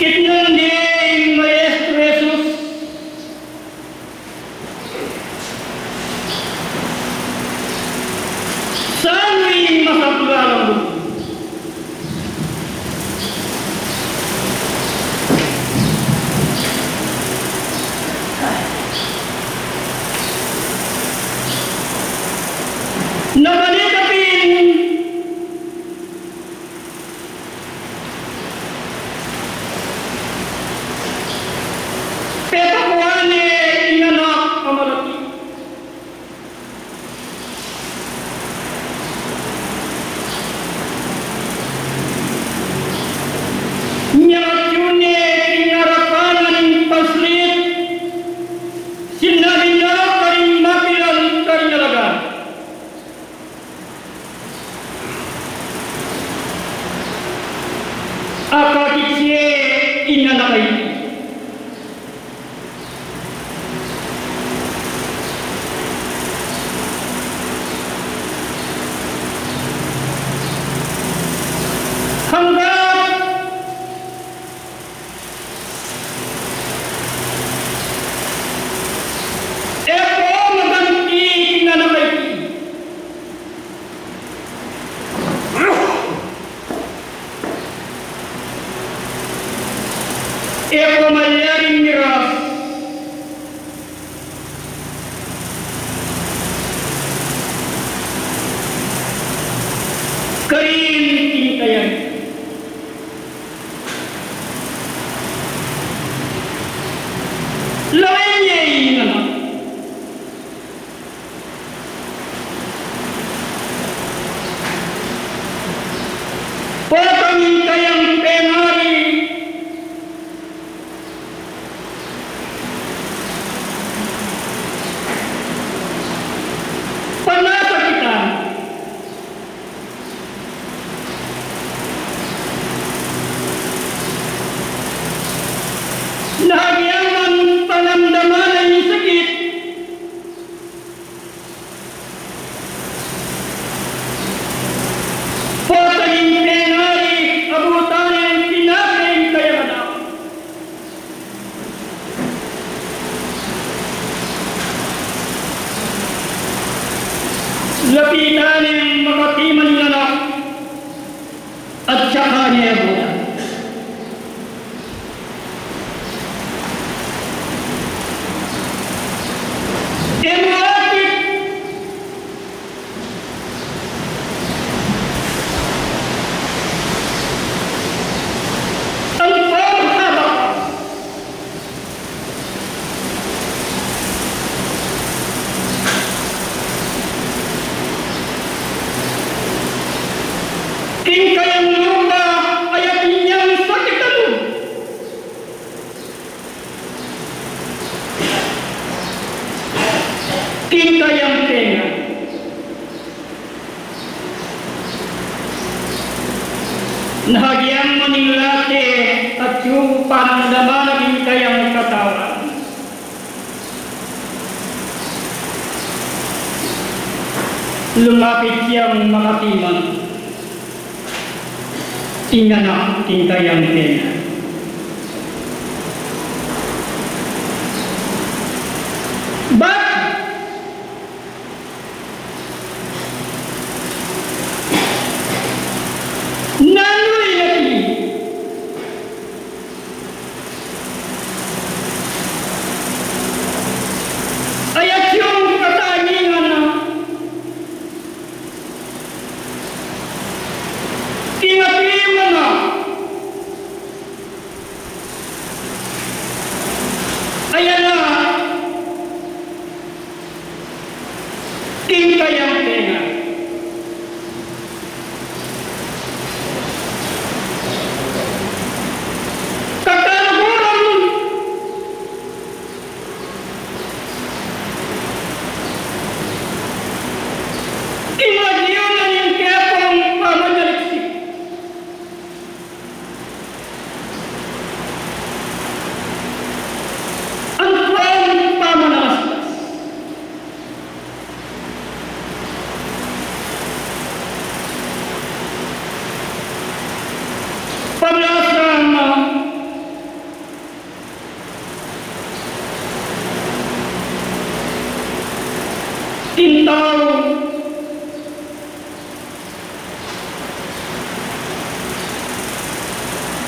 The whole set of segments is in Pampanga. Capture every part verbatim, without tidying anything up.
Tinanding Maestro Jesus, sanu ing masablang lugud? Na kanita pin, pepakua ne ing anak a malaki. Nya atyu ne king arapan na ning paslit, sinabi na karing mabilug karing alagad, "Akakit ye ing anak a iti." Hanggang e ko maganti king anak a iti, e ko malyaring miras karin king kayang. Lawen ye ing anak. Potang ing kayang pengari, panasakitan. Na agyang man panamdaman na ing sakit, potang ing pengari, abutan neng pinape ing kayang anak. Lapitan neng makatiman ing anak, at saka ne abutan. E mu atit ang pamahaba king kayang lupa, ayat inyang sakit a lub king kayang tenga. Na agyang man ing late at yung panamdaman na king kayang katawan, lumapit yang makatiman ing anak king kayang tenga. Bat nanu ing atin? Ay atiu kata ning anak, ing atin man a, ayan na,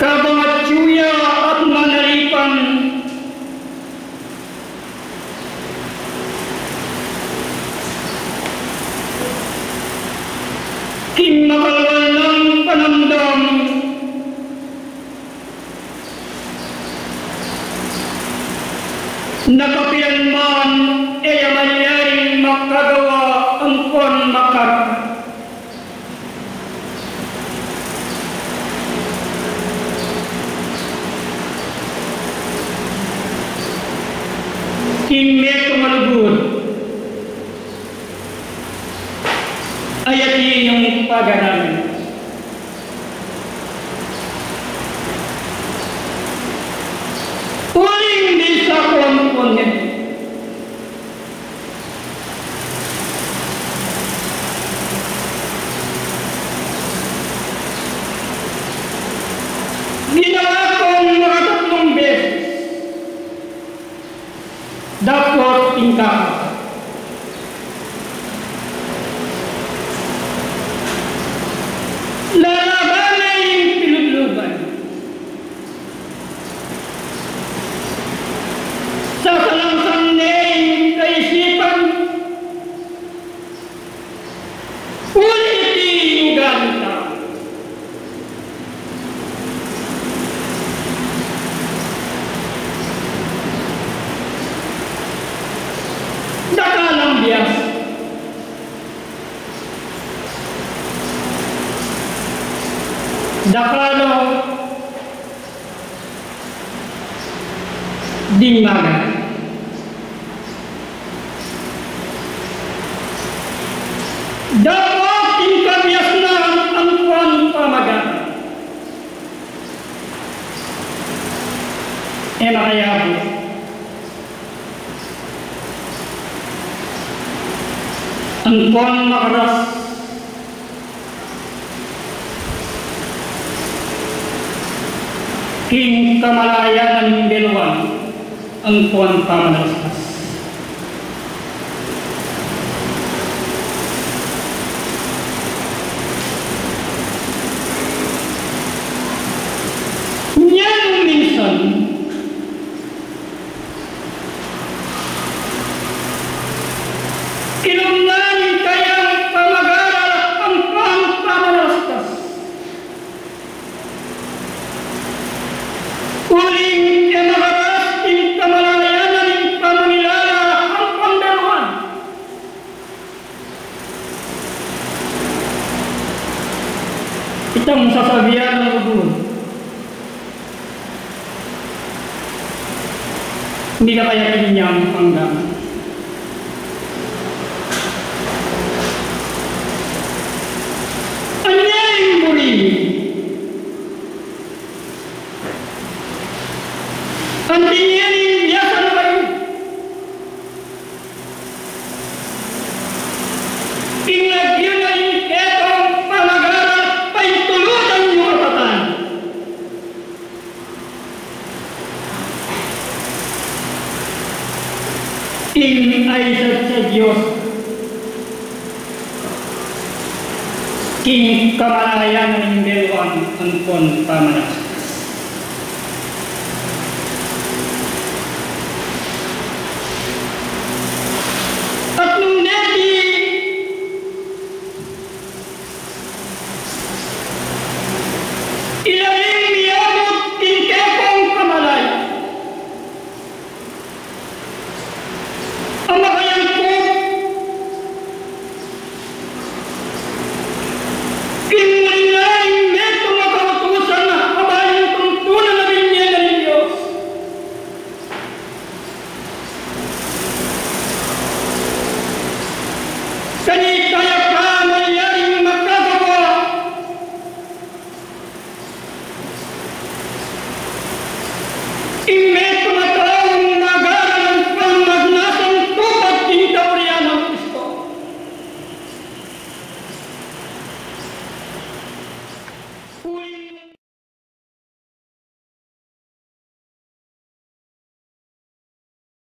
Abang atyu ya at manalipan, king makalwal nang panamdam, na kapilan man e ya malyaring makagawa angkon makarapat. King metung a lugud, ayati nung pagaralan. Uling di sa komponen, ginawa kong makatatlong beses. Dapot ing kaka, lalaban na ing pilubluban. Sasalangsang ne ing kaisipan. Ulit ing ugali tau, dakalang bias, dakal ding maga. Dapot ing kabiasnan angkon pamaga, e makayabut angkon makaras. King kamalayan ning beluan angkon pamanalastas. Nya nung minsan, kilumnan ing kayang pamagaral angkon pamanalastas. Uling e makaras ing kamalayan ning pamanilalang pambeluan. Itang sasabian ning lugud, mika kaya kinyang panggang. Anya ing buri mi? Anti ngeni ing biasan bayu. Ing lagyu na ing ketang pamagaral, paintulutan yu kapatan. Ing aysa sa Dios king kamalayan ning beluan angkon pamanalastas.